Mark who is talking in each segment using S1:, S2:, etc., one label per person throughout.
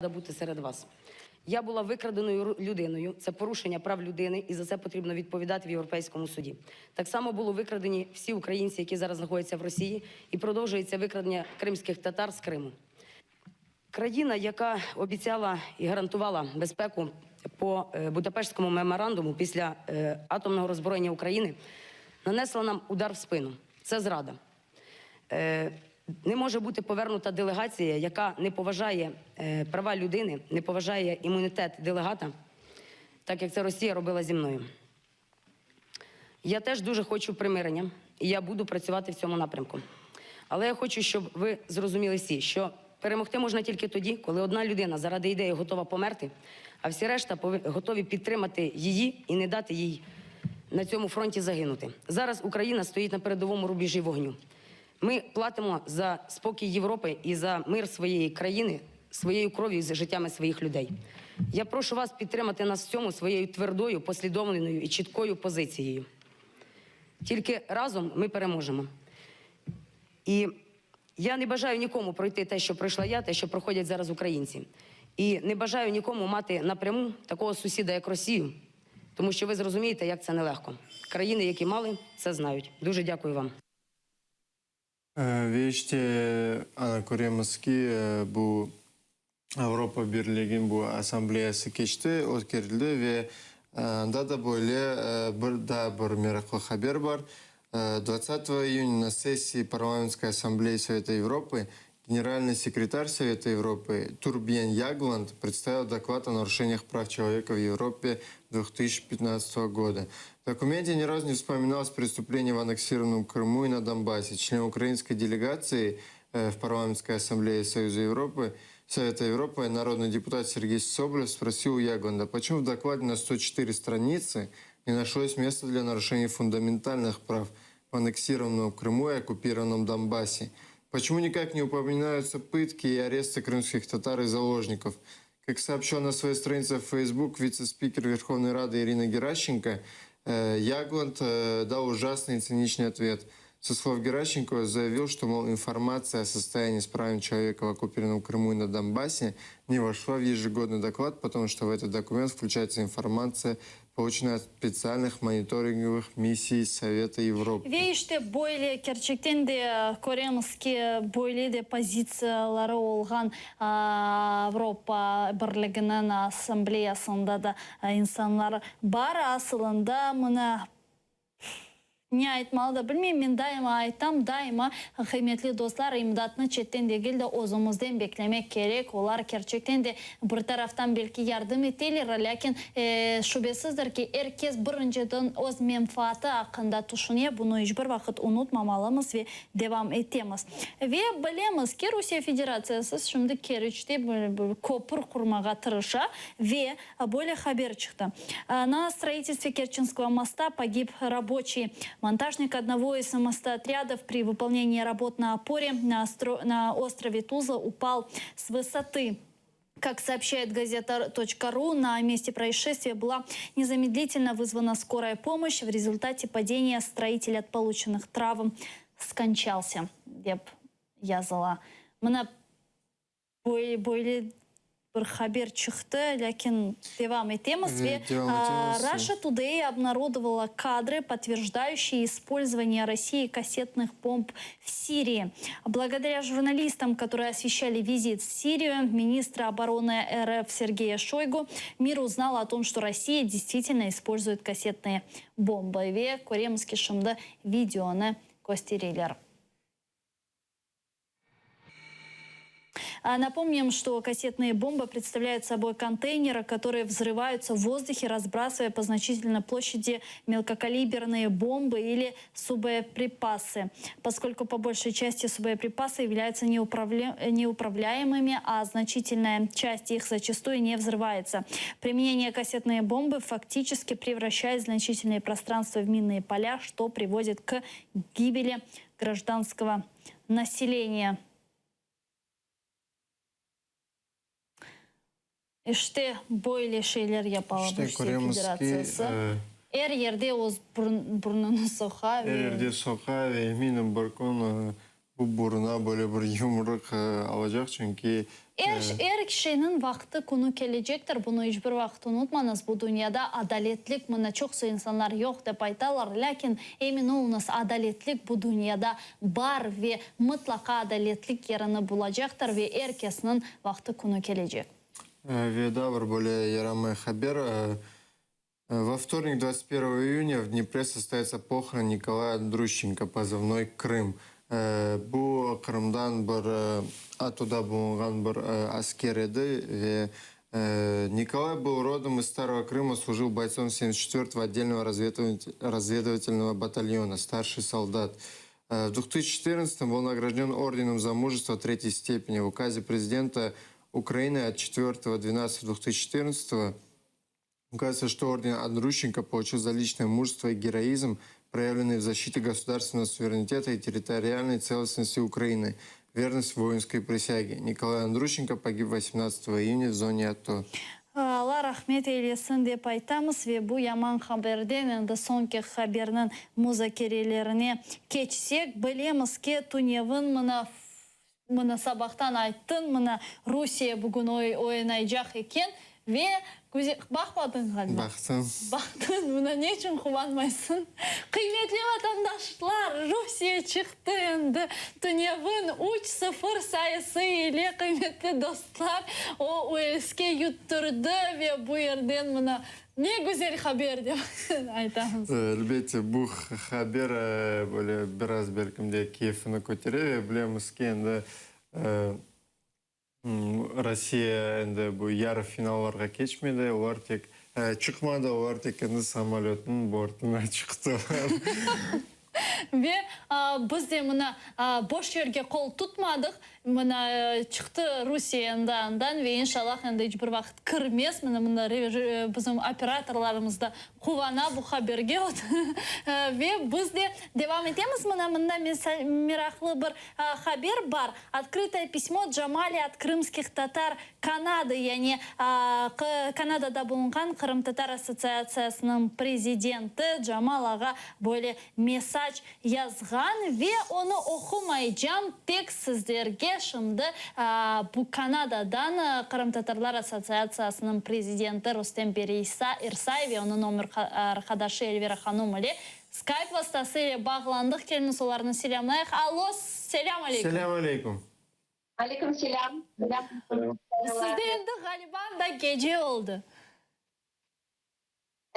S1: Бути серед вас. Я була викраденою людиною. Це порушення прав людини, і за це потрібно відповідати в Європейському суді. Так само було викрадені всі українці, які зараз знаходяться в Росії, і продовжується викрадення кримських татар з Криму. Країна, яка обіцяла і гарантувала безпеку по Будапештському меморандуму після атомного роззброєння України, нанесла нам удар в спину. Це зрада. Не може бути повернута делегація, яка не поважає права людини, не поважає імунітет делегата, так як це Росія робила зі мною. Я теж дуже хочу примирення, і я буду працювати в цьому напрямку. Але я хочу, щоб ви зрозуміли всі, що перемогти можна тільки тоді, коли одна людина заради ідеї готова померти, а всі решта готові підтримати її і не дати їй на цьому фронті загинути. Зараз Україна стоїть на передовому рубежі вогню. Ми платимо за спокій Європи і за мир своєї країни своєю кров'ю і за життями своїх людей. Я прошу вас підтримати нас в цьому своєю твердою, послідовною і чіткою позицією. Тільки разом ми переможемо. І я не бажаю нікому пройти те, що пройшла я, те, що проходять зараз українці. І не бажаю нікому мати напряму такого сусіда, як Росію, тому що ви зрозумієте, як це нелегко. Країни, які мали, це знають. Дуже дякую вам.
S2: Ve işte ana köremiz ki, bu Avropa Birliginiñ bu assambleyası keçti, ötkerildi ve anda da böyle bir daa bir meraqlı haber bar. Dvadtsatogo iyunya na sessii Parlamentskoy Assambleyi Soveta Yevropı Generalnıy sekretar Soveta Yevropı Turbyen Yagland predstavil doklad o narušeniyah prav çeloveka v Evrope 2015 goda. V dokumente ni razu ne vspominalos prestupleniye v anneksirovannom Krımu i na Donbasse. Çlen ukrainskoy delegatsii v Parlamentskoy Assambleye Soyuza Yevropı Совета Европы народный депутат Сергей Соболев спросил у Ягланда, почему в докладе на 104 страницы не нашлось места для нарушений фундаментальных прав в аннексированном Крыму и оккупированном Донбассе? Почему никак не упоминаются пытки и аресты крымских татар и заложников? Как сообщил на своей странице в Facebook вице-спикер Верховной Рады Ирина Геращенко, Ягланд дал ужасный и циничный ответ. Со слов Геращенко заявил, что, мол, информация о состоянии с правами человека в оккупированном Крыму и на Донбассе не вошла в ежегодный доклад, потому что в этот документ включается информация, полученная от специальных мониторинговых миссий Совета Европы.
S3: Ve işte böyle kerçekten de köremiz ki, böyle de pozitsiyaları olğan Avropa Birliginiñ Assambleyasında da insanlar bar. Asılında mına Ne aytmalı da bilmeyim, men daima aytam, daima, qıymetli dostlar, imdatnı çetten degil de, özümizden beklemek kerek, olar kerçekten de bir taraftan belki yardım eteler, lâkin şübesizdir ki, er kes birinciden öz menfaatı aqqında tüşüne, bunı iç bir vaqıt unutmamalımız ve devam etemiz. Ve bilemiz ki, Rusiye Federatsiyası şimdi Keriçte bir köpür qurmağa tırışa ve böyle haber çıqtı, Na stroitelstve Kerçenskogo mosta pogib raboçiy. Montajnik odnogo iz mostootrâdov pri vypolnenii rabot na opore na ostrove Tuzla upal s vısotı. Kak soobşçayet gazeta toçka ru, na meste proisşestviya byla nezamedlitelno vyzvana skoraya pomoşç, v rezultate padeniya stroitel ot poluçennih travm skonçalsâ, dep yazıla. Mına Böyle bir haber çıqtı, lâkin devam etemiz ve Russia Today obnarodovala kadrı, podtverjdaющие ispolzovaniye Rossiyi kassetnıh bomb v Sirii. Blagodarâ jurnalistam, kotorıye osveşçali vizit v Siriyu ministra oboronı RF Sergeya Şoygu, mir uznal o tom, çto Rossiya deystvitelno ispolzuet kassetnıye bombı. Ve köremiz ki, şimdi videonı köstereler. Напомним, что кассетные бомбы представляют собой контейнеры, которые взрываются в воздухе, разбрасывая по значительной площади мелкокалиберные бомбы или субоеприпасы. Поскольку по большей части субоеприпасы являются неуправляемыми, а значительная часть их зачастую не взрывается. Применение кассетной бомбы фактически превращает значительные пространства в минные поля, что приводит к гибели гражданского населения. İşte, böyle şeyler yapalar
S2: İşte
S3: Rusiye
S2: köremiz ki,
S3: Federatsiyası. Er yerde öz burnunı soqa
S2: er
S3: ve.
S2: yerde soqa ve eminim bir kün. Bu buruna böyle bir yumruq alacaq, çünki.
S3: Er, er şeyniñ vaqtı, künü kelecektir, bunı iç bir vaqıt unutmañız, bu dünyada adaletlik, mına çoqsu insanlar yoq dep aytalar, lâkin emin oluñız, adaletlik bu dünyada bar ve mıtlaqa adaletlik yerini bulacaqtır ve er kesniñ vaqtı, künü kelecek.
S2: Ve daa bir böyle yaramay haber, Во вторник, 21 июня, в Днепре состоится похорон Николая Андрущенко, позывной Крым. Bu Qırımdan bir ATOda bulunğan bir asker edi ve Nikolay был родом из Старого Крыма, служил бойцом 74-го отдельного разведывательного батальона, старший солдат. В 2014 был награжден орденом за мужество третьей степени. В указе президента Украины от 4.12.2014 указывается, что орден Андрущенко получил за личное мужество и героизм, проявленные в защите государственного суверенитета и территориальной целостности Украины, верность воинской присяге. Николай Андрущенко погиб 18 июня в зоне АТО.
S3: Alla rahmet eylesin dep aytamız ve bu yaman haberden endi soñki haberniñ muzakerelerine keçsek, bilemiz ki, tünevin mına, mına sabahtan ayttıñ, mına Rusiye bugün oynaycaq eken ve baqmadıñ ğaliba?
S2: Baqtım.
S3: Baqtıñ, mına ne içün quvanmaysıñ? Qıymetli vatandaşlar, Rusiye çıqtı endi tünevin üç, sıfır sayısı ile, qıymetli dostlar, o Uelske yutturdı ve bu yerden mına ne güzel haber dep aytamız.
S2: Elbette, bu haber böyle biraz belkim de keyfini kötere ve bilemiz ki, endi Rossiya endi bu yarı finallarğa keçmedi, olar tek çıqmadı, olar tek endi samolötnıñ bortuna çıqtılar.
S3: Ve biz de mına boş yerge qol tutmadıq, mına çıqtı Rusiye endi andan ve inşallah endi iç bir vaqıt kirmez, mına mında bizim operatorlarımız da quvana bu haberge ve biz de devam etemiz, mına mında meraqlı bir haber bar, Otkrıtoye pismo Jamali от krımskih tatar Kanadı, yani Kanadada bulunğan Qırımtatar assotsiatsiyasınıñ prezidenti Camal ağa böyle mesac yazğan ve onı oqumaycam, tek sizlerge şimdi bu Kanadadan Qırımtatarlar assotsiatsiyasınıñ prezidenti Rustem bey İrsay ve onıñ ömür arqadaşı Elvira hanum ile Skype vastası ile bağlandıq, keliñiz olarnı selâmlayıq. Allo, selâm aleyküm.
S2: Selâm aleyküm.
S4: Aleyküm selâm.
S3: Sizde endi ğaliba anda gece oldı.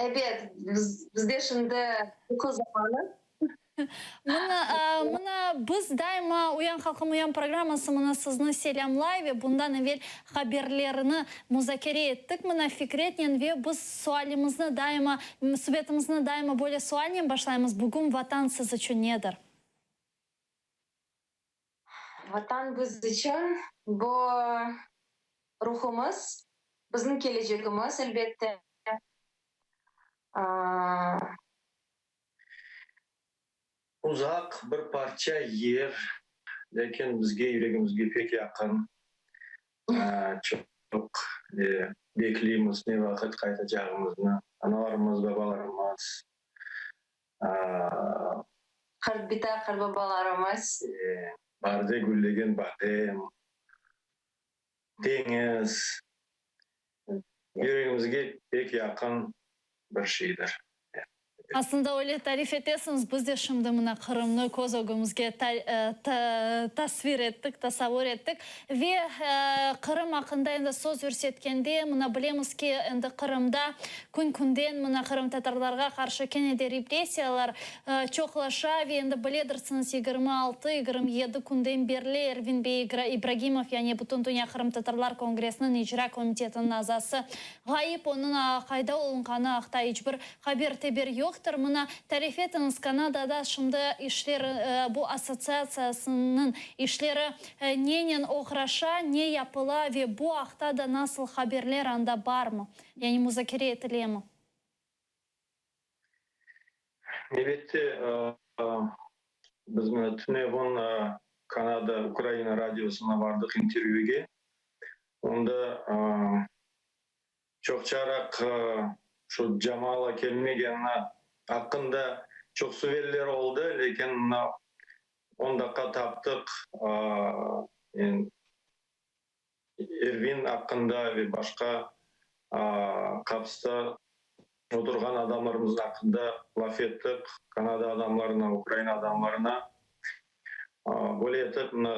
S4: Ebet, bizde şimdi yuqu zamanı.
S3: Mına, mına biz daima Uyan halqım uyan programması mına sizni selâmlay ve bundan evel haberlerni muzakere ettik mına Fikretnen ve biz sualimizni daima, subetimizni daima böyle sualnen başlaymız, Bugün Vatan siz içün nedir?
S4: Vatan biz içün, bu ruhumız, bizim kelecegimiz, elbette.
S5: Uzaq bir parça yer, lâkin bizge, yüregimizge pek yaqın. Çoq bekleymiz ne vaqıt qaytacağımıznı. Analarımız, babalarımız.
S4: Qartbita, qartbabalarımız.
S5: Baarde güllegen badem, deñiz, yüregimizge pek yaqın bir şeydir.
S3: Aslında öyle tarif etesiñiz, biz de şimdi mına Qırımnı köz ögümizge tasvir ettik, tasavvur ettik. Ve Qırım aqqında endi söz yürsetkende, mına bilemiz ki, endi Qırımda kün-künden mına qırımtatarlarğa qarşı kene de repressiyalar çoqlaşa ve endi biledirsiñiz, 26, 27 künden berli Ervin bey İbragimov, yani Bütündünya qırımtatarlar kongressiniñ icra komitetiniñ azası ğayıp, onıñ qayda olunğanı aqta iç bir haber-teber yoqtır. Mına, tarif etiñiz, Kanadada şimdi işler, bu assotsiatsiyasınıñ işleri nenen oğraşa, ne yapıla ve bu aqta da nasıl haberler anda barmı, yani muzakere etilemi?
S5: Elbette, biz mına tünevin Kanada Ukraina radiosına bardıq intervyüge. Onda çoqçaraq şu Jamala kelmegeni aqqında çoq suveller oldı, lâkin mına. On daqqa taptıq, Ervin aqqında ve başqa qapısta oturğan adamlarımız aqqında laf ettik, Kanada adamlarına, Ukraina adamlarına. Böyle etip, mına,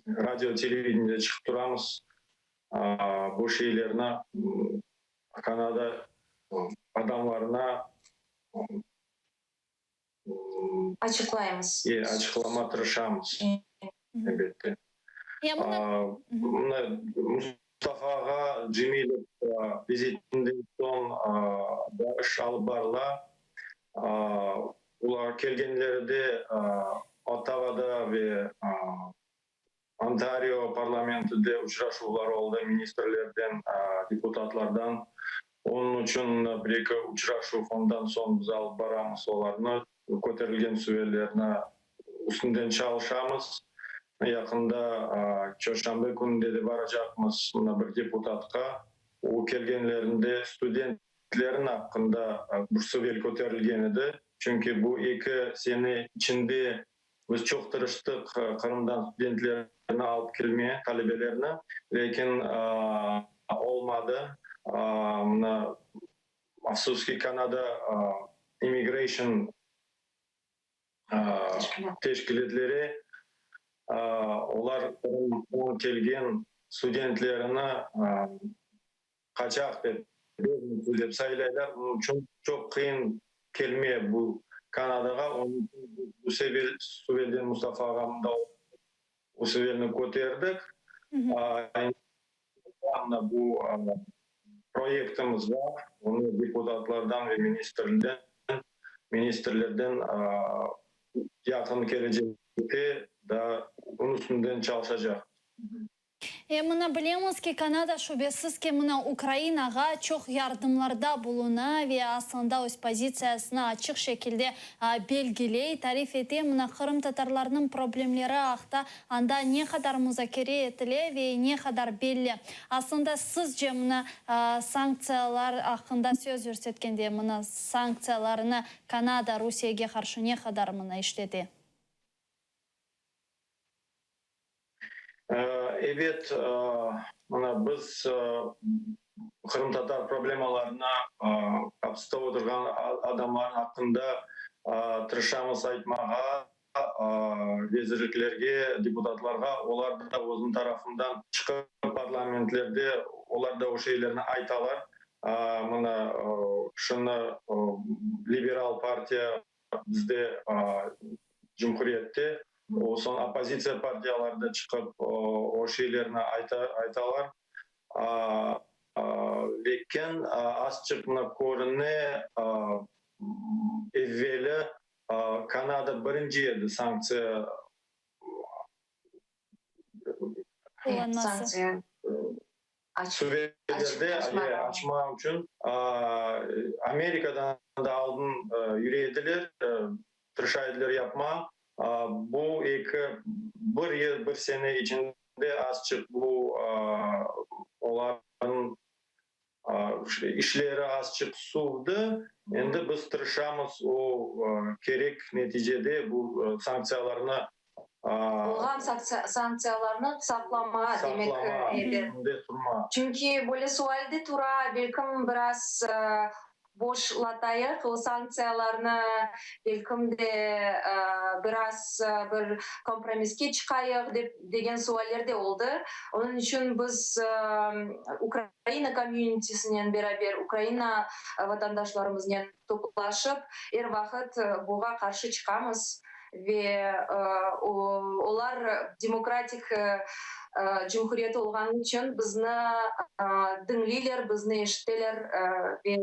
S5: radio, televideniyede çıqıp turamız, bu şeylerni Kanada adamlarına
S4: Açıqlaymız.
S5: E, açıqlama tırışamız, elbette. Mına Mustafa ağa Cemilev vizitinden soñ da iş alıp barıla. Olar kelgenleride Ottavada ve Ontario parlamentinde uçraşuvlar oldı ministrlerden, deputatlardan. Onıñ içün bir-eki uçraşuv ondan soñ biz alıp baramız olarnı, köterilgen suvellerni üstünden çalışamız. Yaqında çarşenbe kününde de baracaqmız mına bir deputatqa. O kelgenlerinde studentlerniñ aqqında bir suvel köterilgen edi. Çünki bu eki sene içinde Biz çoq tırıştıq Qırımdan studentlerni alıp kelmeye, talebelerni, lâkin olmadı. Mına, afsus ki, Kanada immigration teşkilâtleri, olar Qırımdan kelgen studentlerini qaçaq dep, dep saylaylar, onıñ içün çoq qıyın kelme bu Kanadağa, onıñ içün biz bu sevel suvelden Mustafa ağa mında bu suvelni köterdik. Mına bu proyektimiz bar, onı deputatlardan ve ministrden ministrlerden yaqın kelecekte daa bunıñ üstünden çalışacaqmız.
S3: E, mına bilemiz ki, Kanada şübesiz ki, mına Ukrainağa çoq yardımlarda buluna ve aslında öz pozitsiyasını açıq şekilde belgiley, tarif ete. Mına qırımtatarlarnıñ problemleri aqta anda ne qadar muzakere etile ve ne qadar belli? Aslında sizce mına sanktsiyalar aqqında söz yürsetkende, mına sanktsiyalarnı Kanada Rusiyege qarşı ne qadar mına işlete?
S5: Ebet, mına biz qırımtatar problemalarına apiste oturğan adamlarnıñ aqqında tırışamız aytmağa, vezirliklerge, deputatlarğa, olar da özüniñ tarafından çıqıp parlamentlerde olar da o şeylerni aytalar. Mına şunı liberal partiya Bizde cumhuriyette o soñ oppozitsiya partiyaları da çıqıp o şeylerni aytalar. Lâkin azçıq mına körüne, evveli Kanada birinci edi sanktsiya
S3: qullanması.
S5: Suvelerde açma içün Amerikadan da aldın yüre ediler, tırışa ediler yapma. Bu eki, bir yıl, bir sene içinde azçıq bu olarnıñ işleri azçıq suvdı. Endi biz tırışamız o kerek neticede bu sanktsiyalarnı
S4: Olğan sanktsiyalarnı saqlama, demek, ebet. Çünki böyle sual de tura, belkim, biraz boşlatayıq o sanktsiyalarnı, belkim de, biraz bir kompromisske çıqayıq, dep, degen sualler de oldı. Onıñ içün biz Ukraina komyunitisinen beraber, Ukraina vatandaşlarımıznen toplaşıp, er vaqıt buğa qarşı çıqamız. Ve olar demokratik cumhuriyet olğanı içün bizni diñleyler, bizni eşiteler ve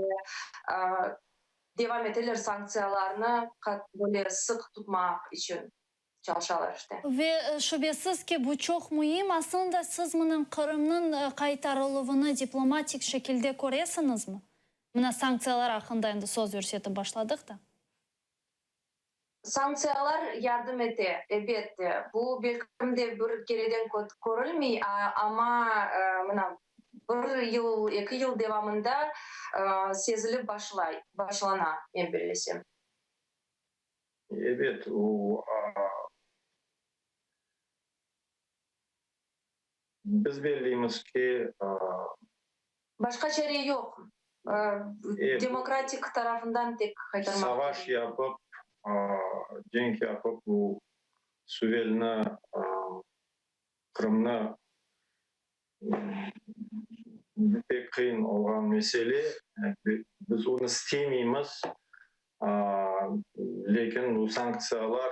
S4: devam eteler sanktsiyalarnı böyle sıq tutmaq içün çalışalar işte.
S3: Ve şübesiz ki, bu çoq müim. Aslında siz mınıñ Qırımnıñ qaytarıluvını diplomatik şekilde köresiñizmi? Mına sanktsiyalar aqqında endi söz yürsetip başladıq da.
S4: Sanktsiyalar yardım ete, elbette. Bu, belkim de, bir kereden körülmey, amma mına bir yıl, eki yıl devamında sezilip başlay, başlana, men bellesem.
S5: Ebet, o, biz belleymiz ki,
S4: Başqa çare yoq. Demokratik tarafından tek qaytarmaq.
S5: Savaş yapıp, cenk yapıp bu suvelni, Qırımnı pek qıyın olğan mesele. Biz onı istemeymiz, lâkin bu sanktsiyalar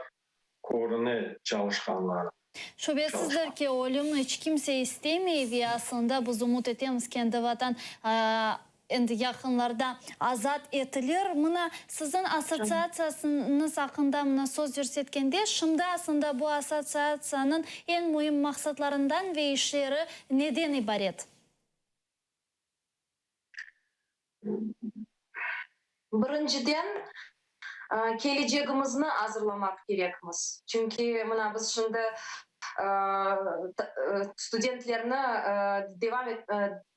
S5: körüne çalışqanları.
S3: Şübesizdir ki, ölüm iç kimse istemey ve aslında biz ümüt etemiz, kendi Vatan endi yaqınlarda azat etilir. Mına, siziñ assotsiatsiyasıñız aqqında mına söz yürsetkende, şimdi aslında bu assotsiatsiyanıñ eñ müim maqsatlarından ve işleri neden ibaret?
S4: Birinciden, kelecegimizni azırlamaq kerekmiz. Çünki mına biz şimdi studentlerni devam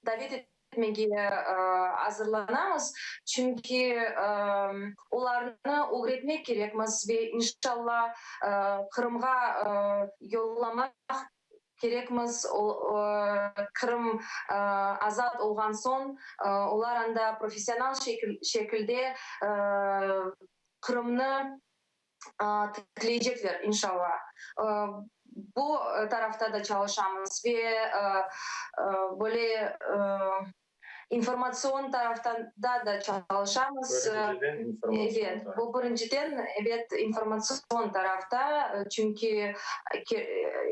S4: davet etmege azırlanamız, çünki olarnı ögretmek kerekmiz ve inşalla Qırımğa yollamaq Kerekmiz, Qırım azat olğan soñ, olar anda professional şekilde Qırımnı tikleycekler, inşalla. Bu tarafta da çalışamız ve böyle İnformatsion taraftan da da çalışamız.
S5: Birinciden informatsion
S4: Evet, bu birinciden, ebet, informatsion tarafta, çünki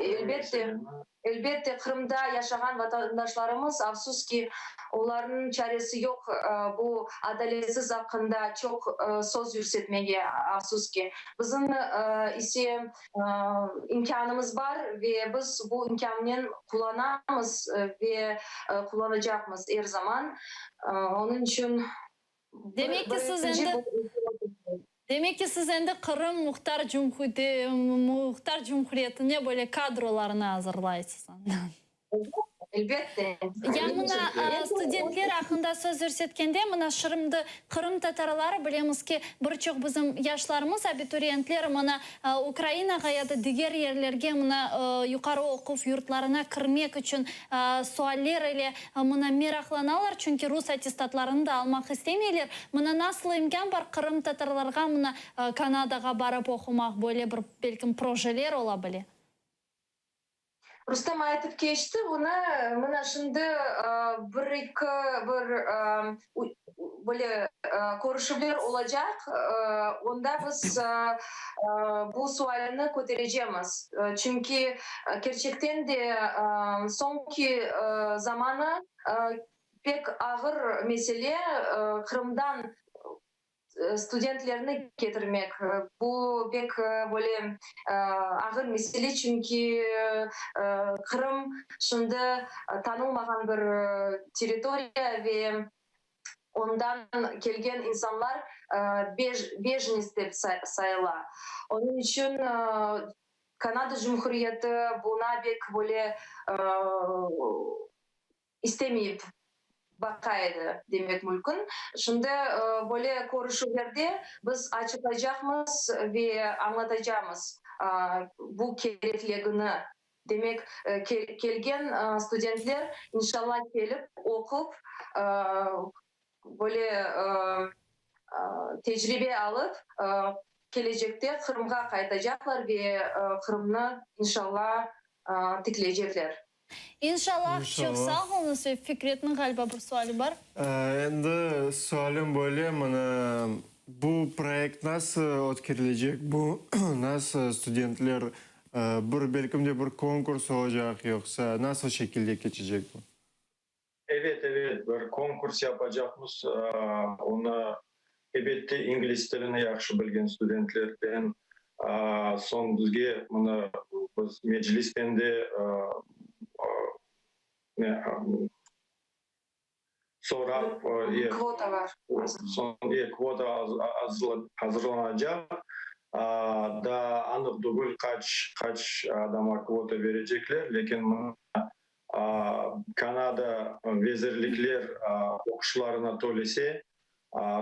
S4: elbette, elbette, Qırımda yaşağan vatandaşlarımız, afsus ki, olarnıñ çaresi yoq bu adaletsiz aqqında çoq söz yürsetmege, afsus ki. Bizim ise İmkânımız bar ve biz bu imkânnen qullanamız ve qullanacaqmız er zaman. Onıñ içün
S3: Demek ki, siz endi Demek ki, siz endi Qırım Muhtar Muhtar Cumhuriyetine böyle kadrolarnı azırlaysız andan.
S4: Elbette.
S3: Ya mına studentler aqqında söz yürsetkende, mına şimdi qırımtatarları bilemiz ki, bir çoq bizim yaşlarımız, abituriyentler mına Ukrainağa ya da diger yerlerge mına yuqarı oquv yurtlarına kirmek içün sualler ile mına meraqlanalar, çünki rus attestatlarını da almaq istemeyler. Mına nasıl imkân bar qırımtatarlarğa mına Kanadağa barıp oqumaq, böyle bir belkim projeler ola bile?
S4: Rustem aytıp keçti bunı, mına şimdi bir-eki bir böyle körüşüvler olacaq, onda biz bu sualni köterecemiz. Çünki kerçekten de soñki zamanı pek ağır mesele, Qırımdan studentlerni ketirmek, bu pek böyle ağır mesele, çünki Qırım şimdi tanılmağan bir territoriya ve ondan kelgen insanlar bejeniz dep sayıla. Onıñ içün Kanada Cumhuriyeti buna pek böyle istemeyip baqa edi, demek mümkün. Şimdi böyle körüşüvlerde biz açıqlaycaqmız ve añlatacamız bu kerekligini. Demek, kelgen studentler, inşallah, kelip, oqup, böyle tecribe alıp, kelecekte Qırımğa qaytacaqlar ve Qırımnı, inşallah, tikleycekler.
S3: İnşallah, çoq sağ oluñız. Ve Fikretniñ ğaliba bir suali bar.
S2: Endi sualim böyle, mına bu proyekt nasıl ötkerilecek, bu nasıl studentler, bir belkim de bir konkurs olacaq yoqsa nasıl şekilde keçecek bu?
S5: Evet, evet, bir konkurs yapacaqmız, onı elbette ingliz tilini yahşı bilgen studentlerden, soñ bizge mına biz meclisten de sorap,
S4: Kvota bar.
S5: Soñ kvota azırlanacaq, daa anıq degil qaç qaç adamğa kvota berecekler, lâkin mına Kanada vezirlikler oquşlarına tölese,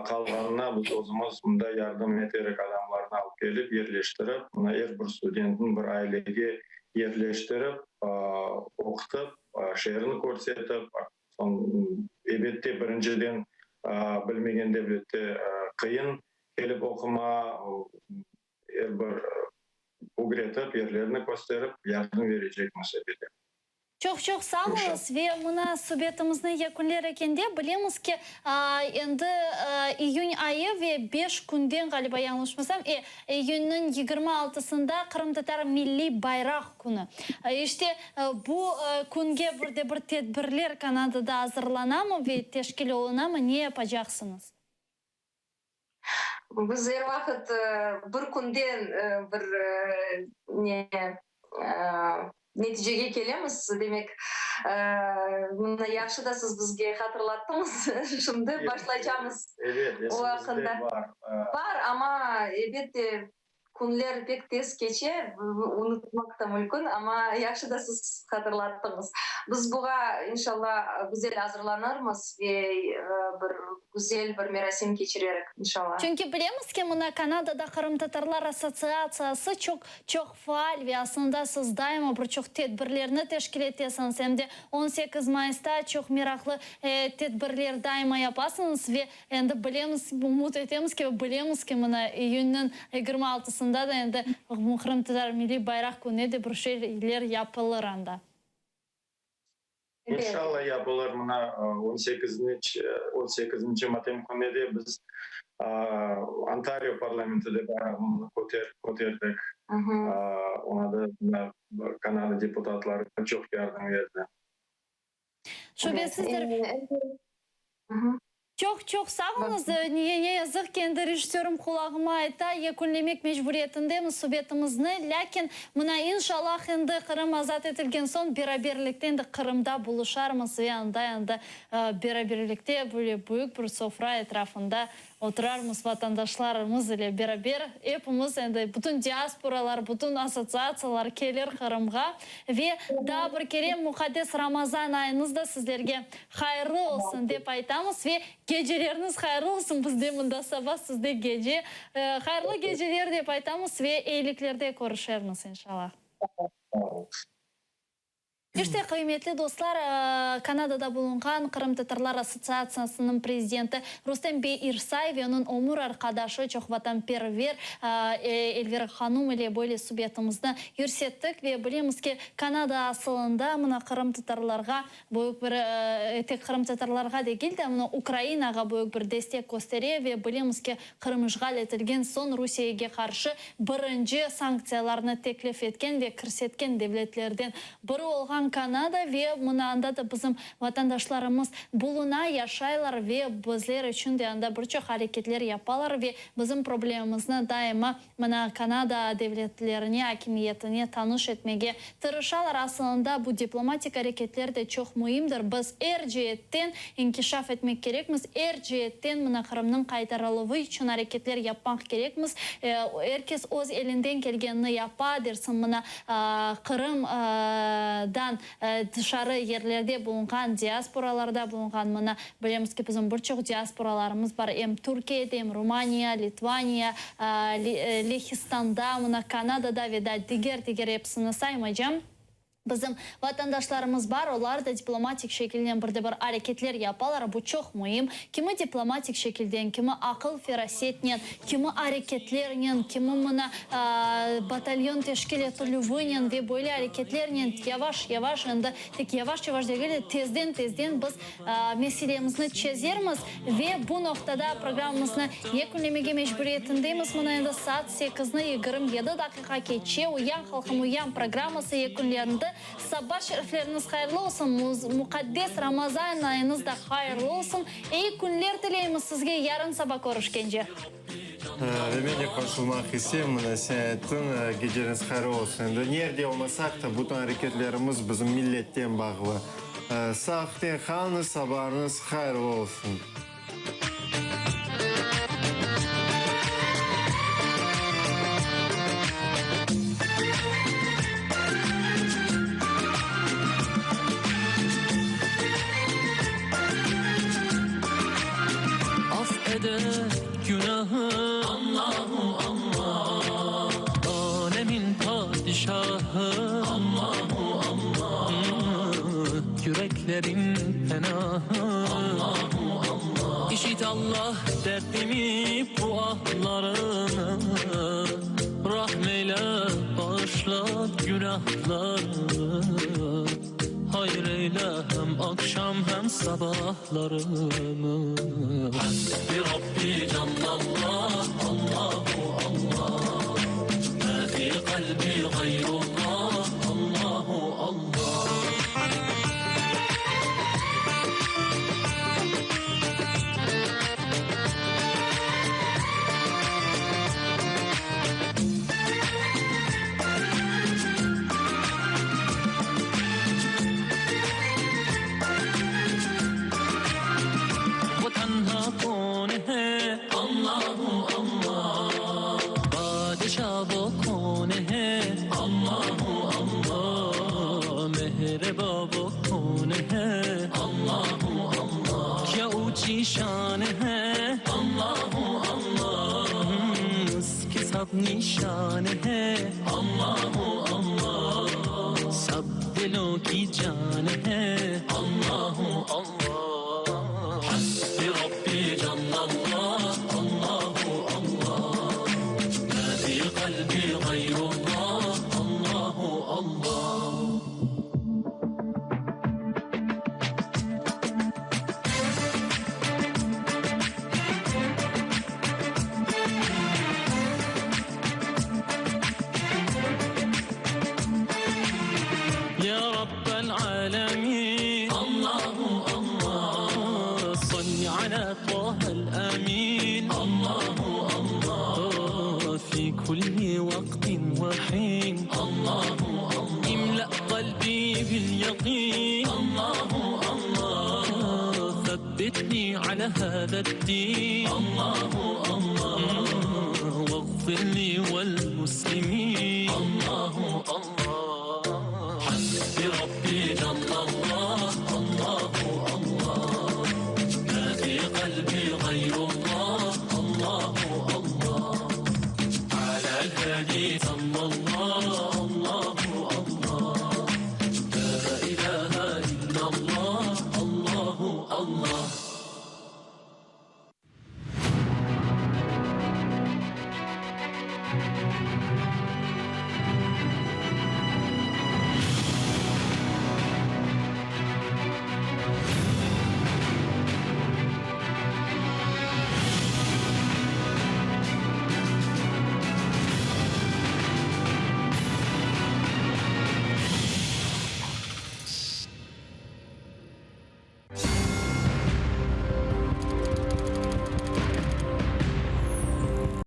S5: qalğanına biz özümiz mında yardım eterek adamlarnı alıp. alıp kelip yerleştirip, mına er bir studentni bir ailege yerleştirip, oqutıp, şeerni körsetip, soñ, elbette, birinciden bilmegen devlette qıyın kelip oqumağa, er bir ögretip, yerlerni kösterip, yardım berecekmiz, elbette.
S3: Çoq-çoq sağ oluñız ve mına subetimizni yekünler ekende, bilemiz ki, endi iyün ayı ve beş künden, ğaliba yañlışmasam, e, iyünniñ 26-sında Qırımtatar milliy bayraq künü. İşte, bu künge bir de bir tedbirler Kanadada azırlanamı ve teşkil olunamı, ne yapacaqsıñız?
S4: Biz er vaqıt bir künden bir ne neticege kelemiz, demek, mına yahşı da siz bizge hatırlattıñız, şimdi başlaycamız o aqqında. Bar, amma, elbette, Künler pek tez keçe, unutmaq da mümkün, amma yahşı da siz hatırlattıñız. Biz buğa, inşalla, güzel azırlanırmız ve bir güzel bir merasim keçirerik, inşalla.
S3: Çünki bilemiz ki, mına Kanadada Qırımtatarlar assotsiatsiyası çoq çoq faal ve aslında siz daima bir çoq tedbirlerni teşkil etesiñiz, em de 18 mayısta çoq meraqlı tedbirler daima yapasıñız ve Endi bilemiz, ümüt etemiz ki, bilemiz ki, mına iyünniñ 26-sında da endi Qırımtatar milliy bayraq kününe de bir şeyler yapılır anda.
S5: İnşalla yapılır. Mına on sekizinci matem kününe de biz Ontario parlamentinde bayrağımıznı köterdik. Oña da mına Kanada deputatları çoq yardım berdi.
S3: Şübesizdir. Çoq çoq sağ oluñız. Ne yazıq ki, endi rejissörım qulağıma ayta, yekünlemek mecburiyetindemiz subetimizni. Lâkin, mına, inşallah, endi Qırım azat etilgen soñ beraberlikte endi Qırımda buluşarmız ve anda endi beraberlikte böyle büyük bir sofra etrafında Oturarmız vatandaşlarımız ile beraber, epimiz, endi bütün diasporalar, bütün assotsiatsiyalar kelir Qırımğa. Ve daa bir kere muqaddes Ramazan ayıñız da sizlerge hayırlı olsun, dep aytamız. Ve geceleriñiz hayırlı olsun, bizde mında saba, sizde gece. Hayırlı geceler, dep aytamız ve eyiliklerde körüşermiz, inşallah. İşte, qıymetli dostlar, Kanadada bulunğan Qırımtatarlar assotsiatsiyasınıñ prezidenti Rustem bey İrsay ve onıñ ömür arqadaşı, çoq vatanperver Elvira hanum ile böyle subetimizni yürsettik ve bilemiz ki, Kanada asılında mına qırımtatarlarğa büyük bir, tek qırımtatarlarğa degil de, mına Ukrainağa büyük bir destek köstere ve bilemiz ki, Qırım işğal etilgen soñ Rusiyege qarşı birinci sanktsiyalarnı teklif etken ve kirsetken devletlerden biri olğan Kanada ve mına anda da bizim vatandaşlarımız buluna, yaşaylar ve bizler içün de anda bir çoq areketler yapalar ve bizim problemimizni daima mına Kanada devletlerine, akimiyetine tanış etmege tırışalar. Asılında bu diplomatik areketler de çoq müimdir. Biz er ceetten inkişaf etmek kerekmiz, er ceetten mına Qırımnıñ qaytarıluvı içün areketler yapmaq kerekmiz. Er kes öz elinden kelgenini yapa, dersiñ, mına Qırımdan tışarı yerlerde bulunğan, diasporalarda bulunğan, mına bilemiz ki, bizim bir çoq diasporalarımız bar, em Türkiyede, em Rumaniya, Litvaniya, Lehistanda, mına Kanadada ve da diger-diger episini saymaycam. Bizim vatandaşlarımız bar, olar da diplomatik şekilnen bir de bir areketler yapalar, bu çoq müim. Kimi diplomatik şekilden, kimi aqıl-ferasetnen, kimi areketlernen, kimi mına batalyon teşkil etilüvinen ve böyle areketlernen yavaş-yavaş, endi tek yavaş-yavaş degil de, tezden-tezden biz meselemizni çezermiz. Ve bu noqtada programmamıznı yekünlemege mecburiyetindemiz. Mına endi saat sekizni 27 daqiqa keçe. Uyan, halqım, uyan programması yekünlendi. Saba şerifleriñiz hayırlı olsun, muqaddes Ramazan ayıñız da hayırlı olsun. Eyi künler tileymiz sizge, yarın saba körüşkence.
S2: Ve men de qoşulmaq isteyim, mına sen ayttıñ, geceniz hayırlı olsun. Endi nerde olmasaq da, bütün areketlerimiz bizim milletten bağlı. Sağlıqnen qalıñız, sabalarıñız hayırlı olsun.
S6: Af eder günahı Allahu Allah. ilahı Allahu Allah Yüreklerin penahı Allahu Allah İşit Allah derdimi bu ahlarımı Rahm eyle bağışla günahlarımı Hayır eyle hem akşam hem sabahlarımı Hasbi Rabbi Cellallah Allahu Allah Ma fi kalbi gayrullah Allahu Allah Bu tenha kone Allahu Allah Padişah bu kone Allahu Allah Mehreba bu kone Allahu Allah Kya uçi şan he Allahu Allah Uski sab nişan he Allahu Allah Sab dilon ki can he Allahu Allah Hasbi Rabbi Cellallah Allahu Allah Ma fi kalbi gayrullah Allahu Allah Ya Rabbel alemin Allahu Allah Salli ala Taha'l amin Allahu Allah Fi kulli vaqtin ve hin Allahu Allah İmla kalbi bil yaqin Allahu Allah Thabbitni ala hâza'd-din Allahu Allah Vaghfir li vel muslimin Allahu Allah Hasbi Rabbi Cellallah Allahu Allah Ma fi kalbi gayrullah Allahu Allah Ala'l hadi sallallah Allahu Allah La ilahe illallah Allahu Allah.